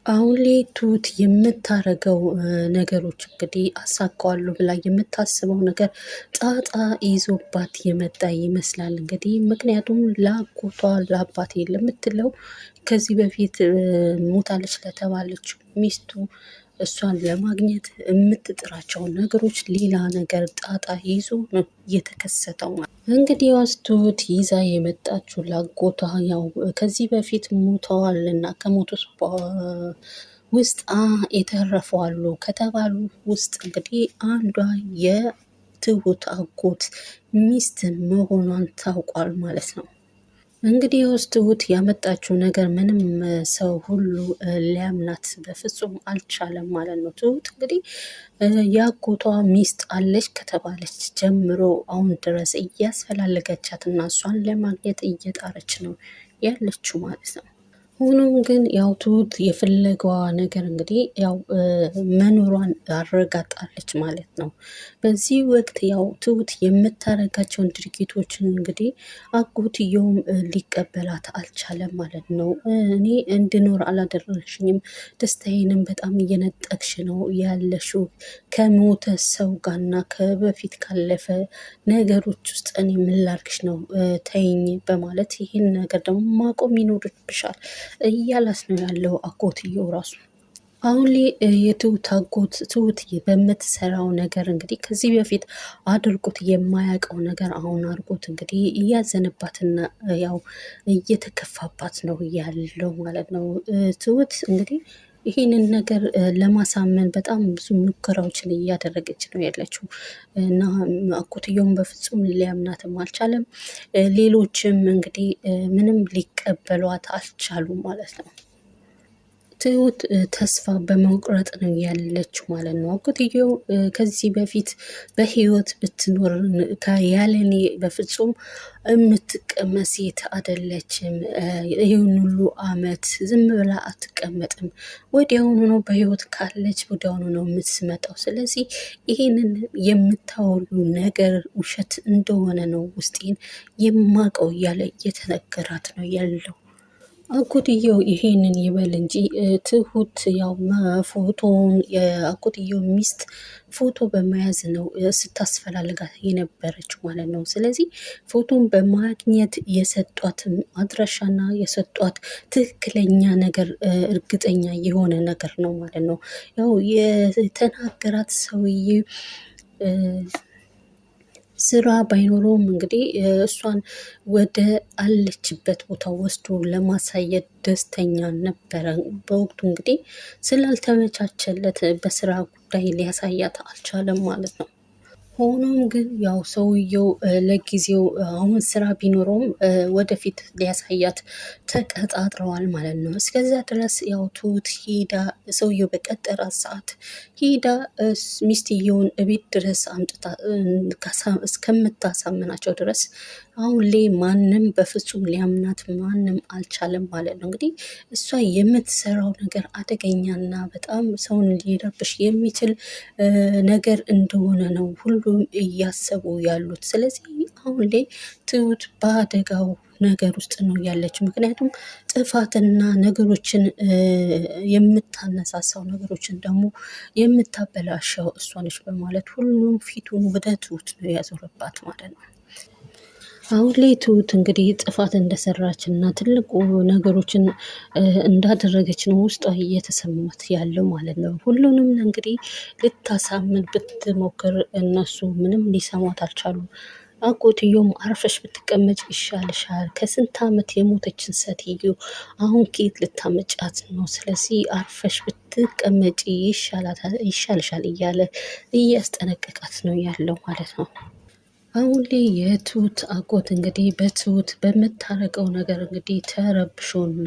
አሁን ላይ ትሁት የምታረገው ነገሮች እንግዲህ አሳካዋለሁ ብላ የምታስበው ነገር ጣጣ ይዞባት የመጣ ይመስላል። እንግዲህ ምክንያቱም ለአጎቷ ለአባቴ ለምትለው ከዚህ በፊት ሞታለች ለተባለችው ሚስቱ እሷን ለማግኘት የምትጥራቸውን ነገሮች ሌላ ነገር ጣጣ ይዞ ነው የተከሰተው። እንግዲህ ትሁት ይዛ የመጣችው ላጎቷ ያው ከዚህ በፊት ሞተዋልና ከሞቱት ውስጥ የተረፈዋሉ ከተባሉ ውስጥ እንግዲህ አንዷ የትሁት አጎት ሚስት መሆኗን ታውቋል ማለት ነው። እንግዲህ የውስጥ ትሁት ያመጣችው ነገር ምንም ሰው ሁሉ ሊያምናት በፍጹም አልቻለም ማለት ነው። ትሁት እንግዲህ ያጎቷ ሚስት አለች ከተባለች ጀምሮ አሁን ድረስ እያስፈላለገቻት እና እሷን ለማግኘት እየጣረች ነው ያለችው ማለት ነው። ሆኖም ግን ያው ትሁት የፈለገዋ ነገር እንግዲህ ያው መኖሯን አረጋግጣለች ማለት ነው። በዚህ ወቅት ያው ትሁት የምታረጋቸውን ድርጊቶችን እንግዲህ አጎትየውም ሊቀበላት አልቻለም ማለት ነው። እኔ እንድኖር አላደረግሽኝም፣ ደስታዬንም በጣም እየነጠቅሽ ነው ያለሽው ከሞተ ሰው ጋርና ከበፊት ካለፈ ነገሮች ውስጥ እኔ ምን ላድርግሽ ነው ተይኝ በማለት ይህን ነገር ደግሞ ማቆም ይኖርብሻል እያላት ነው ያለው አጎትየው ራሱ። አሁን ላይ የትሁት አጎት ትሁት በምትሰራው ነገር እንግዲህ ከዚህ በፊት አድርጎት የማያውቀው ነገር አሁን አድርጎት እንግዲህ እያዘነባትና ያው እየተከፋባት ነው ያለው ማለት ነው። ትሁት እንግዲህ ይህንን ነገር ለማሳመን በጣም ብዙ ሙከራዎችን እያደረገች ነው ያለችው እና አጎትየውም በፍጹም ሊያምናትም አልቻለም። ሌሎችም እንግዲህ ምንም ሊቀበሏት አልቻሉም ማለት ነው። ትሁት ተስፋ በመቁረጥ ነው ያለችው ማለት ነው። አጎትየው ከዚህ በፊት በህይወት ብትኖር ያለኔ በፍጹም የምትቀመጥ ሴት አይደለችም። ይህን ሁሉ አመት ዝም ብላ አትቀመጥም። ወዲያውኑ ነው በህይወት ካለች ወዲያውኑ ነው የምትመጣው። ስለዚህ ይህንን የምታወሪው ነገር ውሸት እንደሆነ ነው ውስጤን የማውቀው እያለ እየተነገራት ነው ያለው። አጎትየው ይሄንን ይበል እንጂ ትሁት ያው ፎቶውን የአጎትየው ሚስት ፎቶ በመያዝ ነው ስታስፈላልጋት የነበረችው ማለት ነው። ስለዚህ ፎቶን በማግኘት የሰጧት አድራሻና የሰጧት ትክክለኛ ነገር እርግጠኛ የሆነ ነገር ነው ማለት ነው። ያው የተናገራት ሰውዬ ስራ ባይኖረውም እንግዲህ እሷን ወደ አለችበት ቦታ ወስዶ ለማሳየት ደስተኛ ነበረ። በወቅቱ እንግዲህ ስላልተመቻቸለት በስራ ጉዳይ ሊያሳያት አልቻለም ማለት ነው። ሆኖም ግን ያው ሰውየው ለጊዜው አሁን ስራ ቢኖረውም ወደፊት ሊያሳያት ተቀጣጥረዋል ማለት ነው። እስከዛ ድረስ ያው ትሁት ሂዳ ሰውየው በቀጠራት ሰዓት ሂዳ ሚስትየውን እቤት ድረስ አምጥታ እስከምታሳምናቸው ድረስ አሁን ላይ ማንም በፍጹም ሊያምናት ማንም አልቻለም ማለት ነው። እንግዲህ እሷ የምትሰራው ነገር አደገኛና በጣም ሰውን ሊረብሽ የሚችል ነገር እንደሆነ ነው ሁሉም እያሰቡ ያሉት። ስለዚህ አሁን ላይ ትሁት በአደጋው ነገር ውስጥ ነው ያለችው። ምክንያቱም ጥፋትና ነገሮችን የምታነሳሳው ነገሮችን ደግሞ የምታበላሸው እሷ ነች በማለት ሁሉም ፊቱን ወደ ትሁት ነው ያዞረባት ማለት ነው። አሁን ላይ ትሁት እንግዲህ ጥፋት እንደሰራች እና ትልቁ ነገሮችን እንዳደረገች ነው ውስጧ እየተሰማት ያለው ማለት ነው። ሁሉንም እንግዲህ ልታሳምን ብትሞክር እነሱ ምንም ሊሰሟት አልቻሉም። አጎትየውም አርፈሽ ብትቀመጭ ይሻልሻል፣ ከስንት ዓመት የሞተችን ሴትዮ አሁን ከየት ልታመጫት ነው? ስለዚህ አርፈሽ ብትቀመጪ ይሻልሻል እያለ እያስጠነቀቃት ነው ያለው ማለት ነው። አሁን ላይ የትሁት አጎት እንግዲህ በትሁት በምታረገው ነገር እንግዲህ ተረብሾና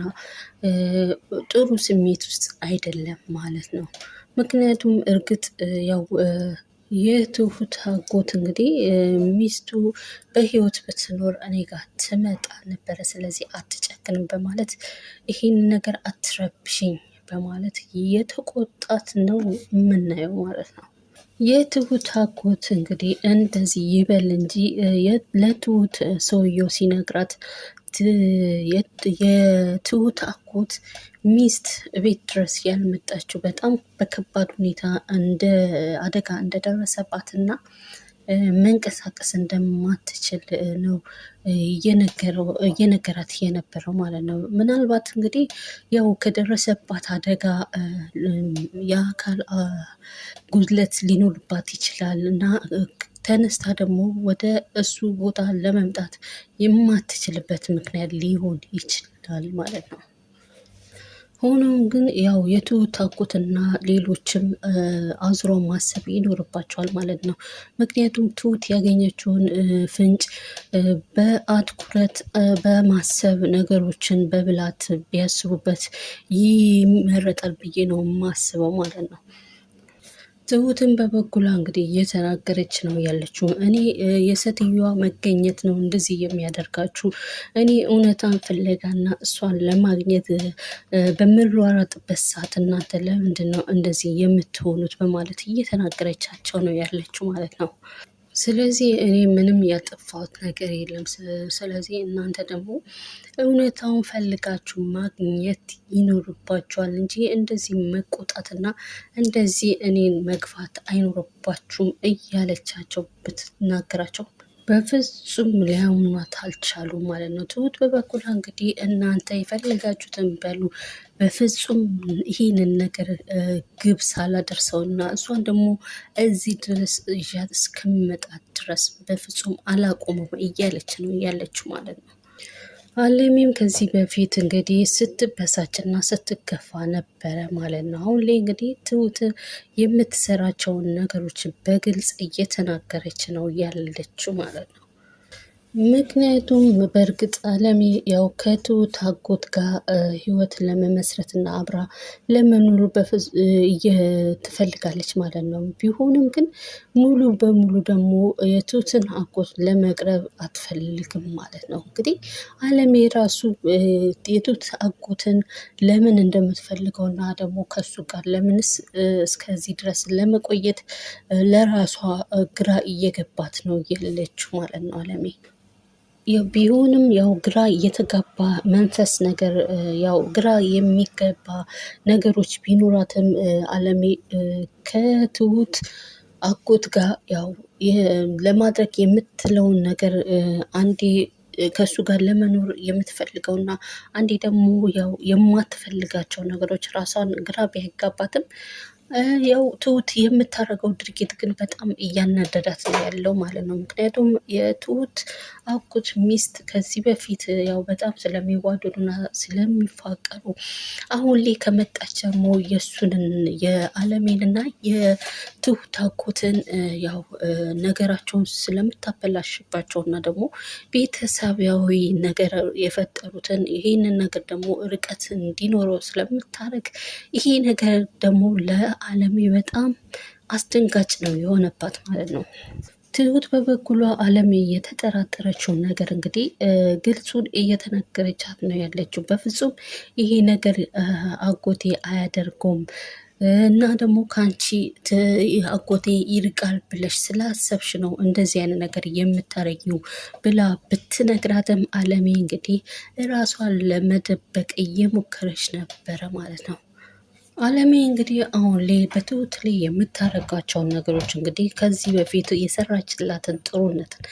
ጥሩ ስሜት ውስጥ አይደለም ማለት ነው። ምክንያቱም እርግጥ ያው የትሁት አጎት እንግዲህ ሚስቱ በህይወት ብትኖር እኔ ጋር ትመጣ ነበረ፣ ስለዚህ አትጨክንም በማለት ይህን ነገር አትረብሽኝ በማለት የተቆጣት ነው የምናየው ማለት ነው። የትሁት አጎት እንግዲህ እንደዚህ ይበል እንጂ ለትሁት ሰውየው ሲነግራት የትሁት አጎት ሚስት ቤት ድረስ ያልመጣችው በጣም በከባድ ሁኔታ እንደ አደጋ እንደደረሰባትና መንቀሳቀስ እንደማትችል ነው እየነገራት የነበረው ማለት ነው። ምናልባት እንግዲህ ያው ከደረሰባት አደጋ የአካል ጉድለት ሊኖርባት ይችላል እና ተነስታ ደግሞ ወደ እሱ ቦታ ለመምጣት የማትችልበት ምክንያት ሊሆን ይችላል ማለት ነው። ሆኖም ግን ያው የትሁት አጎትና ሌሎችም አዝሮ ማሰብ ይኖርባቸዋል ማለት ነው። ምክንያቱም ትሁት ያገኘችውን ፍንጭ በአትኩረት በማሰብ ነገሮችን በብላት ቢያስቡበት ይመረጣል ብዬ ነው የማስበው ማለት ነው። ትሁትን በበኩሏ እንግዲህ እየተናገረች ነው ያለችው። እኔ የሴትዮዋ መገኘት ነው እንደዚህ የሚያደርጋችሁ። እኔ እውነታን ፍለጋና እሷን ለማግኘት በምሯሯጥበት ሰዓት እናንተ ለምንድን ነው እንደዚህ የምትሆኑት? በማለት እየተናገረቻቸው ነው ያለችው ማለት ነው። ስለዚህ እኔ ምንም ያጠፋሁት ነገር የለም። ስለዚህ እናንተ ደግሞ እውነታውን ፈልጋችሁ ማግኘት ይኖርባችኋል እንጂ እንደዚህ መቆጣትና እንደዚህ እኔን መግፋት አይኖርባችሁም እያለቻቸው ብትናገራቸው በፍጹም ሊያምኗት አልቻሉም ማለት ነው። ትሁት በበኩሏ እንግዲህ እናንተ የፈለጋችሁትን በሉ፣ በፍጹም ይህንን ነገር ግብ ሳላደርሰውና እሷን ደግሞ እዚህ ድረስ እዣት እስከምመጣ ድረስ በፍጹም አላቆመም እያለች ነው እያለችው ማለት ነው። አለሚም ከዚህ በፊት እንግዲህ ስትበሳጭና ስትከፋ ነበረ ማለት ነው። አሁን ላይ እንግዲህ ትሁት የምትሰራቸውን ነገሮች በግልጽ እየተናገረች ነው ያለችው ማለት ነው። ምክንያቱም በእርግጥ አለሚ ያው ከትሁት አጎት ጋር ህይወት ለመመስረት እና አብራ ለመኖር ትፈልጋለች ማለት ነው። ቢሆንም ግን ሙሉ በሙሉ ደግሞ የትሁትን አጎት ለመቅረብ አትፈልግም ማለት ነው። እንግዲህ አለሚ ራሱ የትሁት አጎትን ለምን እንደምትፈልገው እና ደግሞ ከሱ ጋር ለምንስ እስከዚህ ድረስ ለመቆየት ለራሷ ግራ እየገባት ነው ያለችው ማለት ነው አለሜ። ቢሆንም ያው ግራ የተጋባ መንፈስ ነገር ያው ግራ የሚገባ ነገሮች ቢኖራትም አለሜ ከትሁት አጎት ጋር ያው ለማድረግ የምትለውን ነገር አንዴ ከእሱ ጋር ለመኖር የምትፈልገውና አንዴ ደግሞ ያው የማትፈልጋቸው ነገሮች ራሷን ግራ ቢያጋባትም ያው ትሁት የምታደርገው ድርጊት ግን በጣም እያናደዳት ነው ያለው ማለት ነው። ምክንያቱም የትሁት አጎት ሚስት ከዚህ በፊት ያው በጣም ስለሚዋደዱና ስለሚፋቀሩ አሁን ላይ ከመጣች ደግሞ የእሱንን የአለሜንና የትሁት አጎትን ያው ነገራቸውን ስለምታበላሽባቸው እና ደግሞ ቤተሰባዊ ነገር የፈጠሩትን ይህንን ነገር ደግሞ ርቀት እንዲኖረው ስለምታደርግ ይሄ ነገር ደግሞ ለአለሜ በጣም አስደንጋጭ ነው የሆነባት ማለት ነው። ትሁት በበኩሏ አለሜ የተጠራጠረችውን ነገር እንግዲህ ግልጹን እየተናገረቻት ነው ያለችው። በፍጹም ይሄ ነገር አጎቴ አያደርገውም እና ደግሞ ከአንቺ አጎቴ ይርቃል ብለሽ ስላሰብሽ ነው እንደዚህ አይነት ነገር የምታረጊው ብላ ብትነግራትም አለሜ እንግዲህ ራሷን ለመደበቅ እየሞከረች ነበረ ማለት ነው። አለሜ እንግዲህ አሁን ላይ በትሁት ላይ የምታረጋቸውን ነገሮች እንግዲህ ከዚህ በፊት የሰራችላትን ጥሩነትን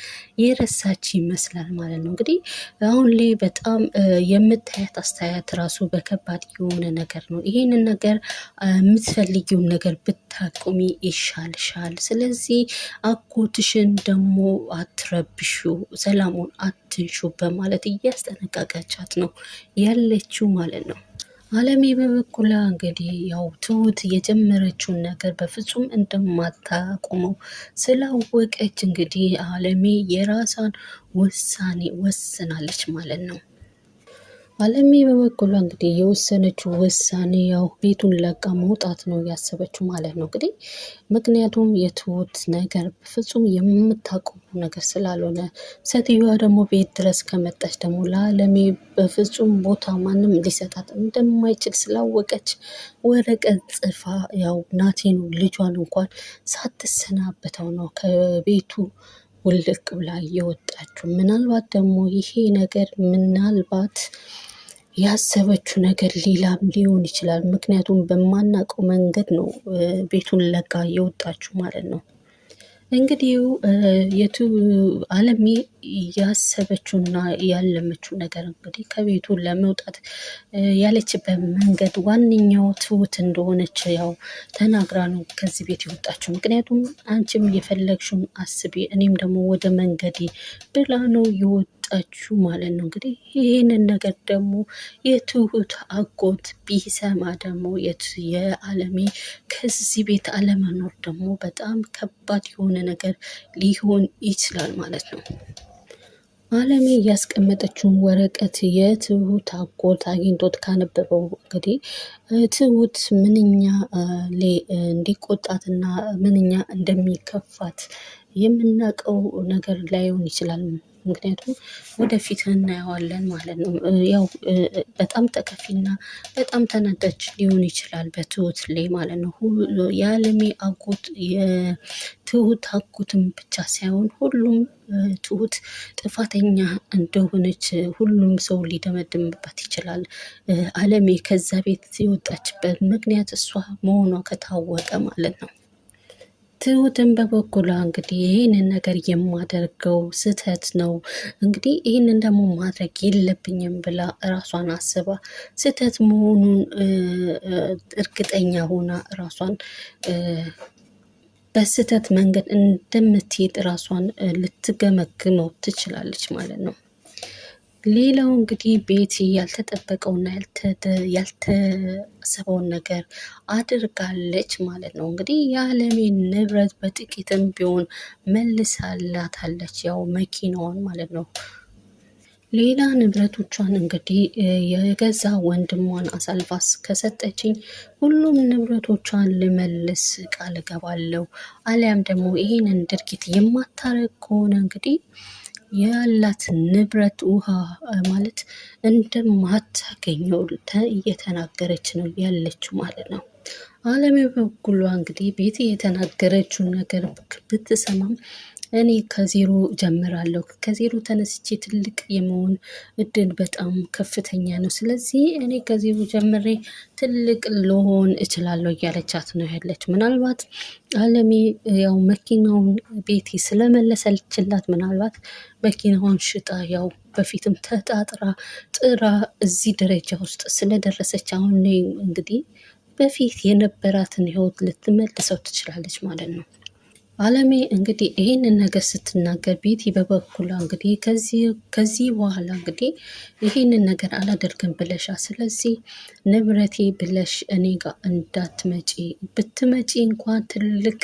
የረሳች ይመስላል ማለት ነው። እንግዲህ አሁን ላይ በጣም የምታያት አስተያየት ራሱ በከባድ የሆነ ነገር ነው። ይሄንን ነገር የምትፈልጊውን ነገር ብታቁሚ ይሻልሻል። ስለዚህ አጎትሽን ደግሞ አትረብሹ፣ ሰላሙን አትንሹ በማለት እያስጠነቀቀቻት ነው ያለችው ማለት ነው። አለሜ በበኩሏ እንግዲህ ያው ትሁት የጀመረችውን ነገር በፍጹም እንደማታቆመው ስላወቀች እንግዲህ አለሜ የራሷን ውሳኔ ወስናለች ማለት ነው። አለሜ በበኩሏ እንግዲህ የወሰነችው ውሳኔ ያው ቤቱን ለቃ መውጣት ነው ያሰበችው ማለት ነው። እንግዲህ ምክንያቱም የትሁት ነገር በፍጹም የምታቆመው ነገር ስላልሆነ፣ ሴትዮዋ ደግሞ ቤት ድረስ ከመጣች ደግሞ ለአለሜ በፍጹም ቦታ ማንም ሊሰጣት እንደማይችል ስላወቀች ወረቀት ጽፋ ያው ናቴኑ ልጇን እንኳን ሳትሰናበተው ነው ከቤቱ ውልቅ ብላ እየወጣችው። ምናልባት ደግሞ ይሄ ነገር ምናልባት ያሰበችው ነገር ሌላም ሊሆን ይችላል። ምክንያቱም በማናውቀው መንገድ ነው ቤቱን ለቃ የወጣችው ማለት ነው። እንግዲህ የቱ አለሜ ያሰበችውና ያለመችው ነገር እንግዲህ ከቤቱ ለመውጣት ያለችበት መንገድ ዋነኛው ትሁት እንደሆነች ያው ተናግራ ነው ከዚህ ቤት የወጣችው። ምክንያቱም አንቺም የፈለግሽውን አስቢ፣ እኔም ደግሞ ወደ መንገዴ ብላ ነው የወጣችው ማለት ነው። እንግዲህ ይህንን ነገር ደግሞ የትሁት አጎት ቢሰማ ደግሞ የአለሜ ከዚህ ቤት አለመኖር ደግሞ በጣም ከባድ የሆነ ነገር ሊሆን ይችላል ማለት ነው። አለሜ ያስቀመጠችውን ወረቀት የትሁት አጎት አግኝቶት ካነበበው እንግዲህ ትሁት ምንኛ እንዲቆጣትና ምንኛ እንደሚከፋት የምናውቀው ነገር ላይሆን ይችላል። ምክንያቱም ወደፊት እናየዋለን ማለት ነው። ያው በጣም ተከፊና በጣም ተናዳጅ ሊሆን ይችላል በትሁት ላይ ማለት ነው። የአለሜ አጎት የትሁት አጎትም ብቻ ሳይሆን ሁሉም ትሁት ጥፋተኛ እንደሆነች ሁሉም ሰው ሊደመድምባት ይችላል። አለሜ ከዛ ቤት የወጣችበት ምክንያት እሷ መሆኗ ከታወቀ ማለት ነው። ትሁትን በበኩሏ እንግዲህ ይህንን ነገር የማደርገው ስህተት ነው፣ እንግዲህ ይህንን ደግሞ ማድረግ የለብኝም ብላ ራሷን አስባ ስህተት መሆኑን እርግጠኛ ሆና ራሷን በስህተት መንገድ እንደምትሄድ ራሷን ልትገመግመው ትችላለች ማለት ነው። ሌላው እንግዲህ ቤቲ ያልተጠበቀውና ያልተሰበውን ነገር አድርጋለች ማለት ነው። እንግዲህ የአለሜን ንብረት በጥቂትም ቢሆን መልሳላታለች፣ ያው መኪናዋን ማለት ነው። ሌላ ንብረቶቿን እንግዲህ የገዛ ወንድሟን አሳልፋስ ከሰጠችኝ ሁሉም ንብረቶቿን ልመልስ ቃል እገባለሁ፣ አሊያም ደግሞ ይህንን ድርጊት የማታረግ ከሆነ እንግዲህ ያላት ንብረት ውሃ ማለት እንደማታገኘው እየተናገረች ነው ያለችው ማለት ነው። አለም በበኩሏ እንግዲህ ቤቲ የተናገረችውን ነገር ብትሰማም እኔ ከዜሮ ጀምራለሁ፣ ከዜሮ ተነስቼ ትልቅ የመሆን እድል በጣም ከፍተኛ ነው። ስለዚህ እኔ ከዜሮ ጀምሬ ትልቅ ልሆን እችላለሁ እያለቻት ነው ያለች። ምናልባት አለሜ ያው መኪናውን ቤቲ ስለመለሰችላት ምናልባት መኪናውን ሽጣ ያው በፊትም ተጣጥራ ጥራ እዚህ ደረጃ ውስጥ ስለደረሰች አሁን እንግዲህ በፊት የነበራትን ህይወት ልትመልሰው ትችላለች ማለት ነው። አለሜ እንግዲህ ይህንን ነገር ስትናገር ቤቲ በበኩሏ እንግዲህ ከዚህ በኋላ እንግዲህ ይህንን ነገር አላደርግም ብለሻ፣ ስለዚህ ንብረቴ ብለሽ እኔ ጋር እንዳትመጪ፣ ብትመጪ እንኳን ትልቅ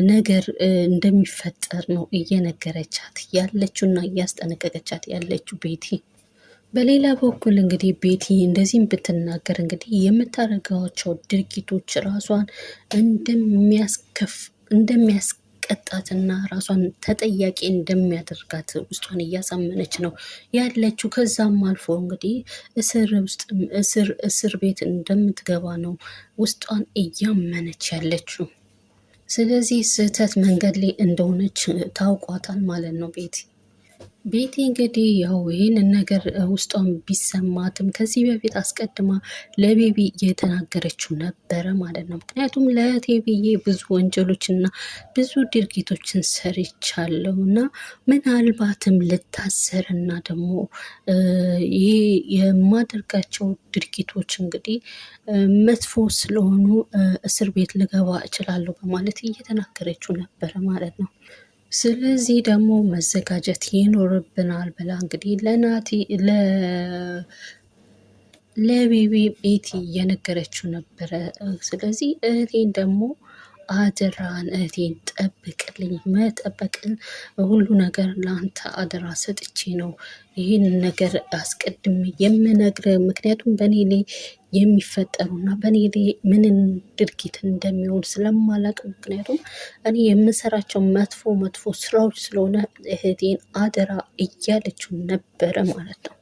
ነገር እንደሚፈጠር ነው እየነገረቻት ያለችውና እያስጠነቀቀቻት ያለችው ቤቲ። በሌላ በኩል እንግዲህ ቤቲ እንደዚህም ብትናገር እንግዲህ የምታደርጋቸው ድርጊቶች ራሷን እንደሚያስከፍ እንደሚያስ ቀጣትና ራሷን ተጠያቂ እንደሚያደርጋት ውስጧን እያሳመነች ነው ያለችው። ከዛም አልፎ እንግዲህ እስር ውስጥ እስር እስር ቤት እንደምትገባ ነው ውስጧን እያመነች ያለችው። ስለዚህ ስህተት መንገድ ላይ እንደሆነች ታውቋታል ማለት ነው ቤቲ። ቤቲ እንግዲህ ያው ይህንን ነገር ውስጧን ቢሰማትም ከዚህ በፊት አስቀድማ ለቤቢ እየተናገረችው ነበረ ማለት ነው። ምክንያቱም ለእህቴ ብዬ ብዙ ወንጀሎችና ብዙ ድርጊቶችን ሰርቻለሁ እና ምናልባትም ልታሰርና ደግሞ ይህ የማደርጋቸው ድርጊቶች እንግዲህ መጥፎ ስለሆኑ እስር ቤት ልገባ እችላለሁ በማለት እየተናገረችው ነበረ ማለት ነው። ስለዚህ ደግሞ መዘጋጀት ይኖርብናል ብላ እንግዲህ ለናቲ ለቤቢ ቤቲ እየነገረችው ነበረ። ስለዚህ እህቴን ደግሞ አደራን እህቴን ጠብቅልኝ፣ መጠበቅን ሁሉ ነገር ለአንተ አደራ ሰጥቼ ነው ይህን ነገር አስቀድሜ የምነግር። ምክንያቱም በእኔ ላይ የሚፈጠሩና በእኔ ላይ ምንን ድርጊት እንደሚሆን ስለማላቅ፣ ምክንያቱም እኔ የምሰራቸው መጥፎ መጥፎ ስራዎች ስለሆነ እህቴን አደራ እያለችው ነበረ ማለት ነው።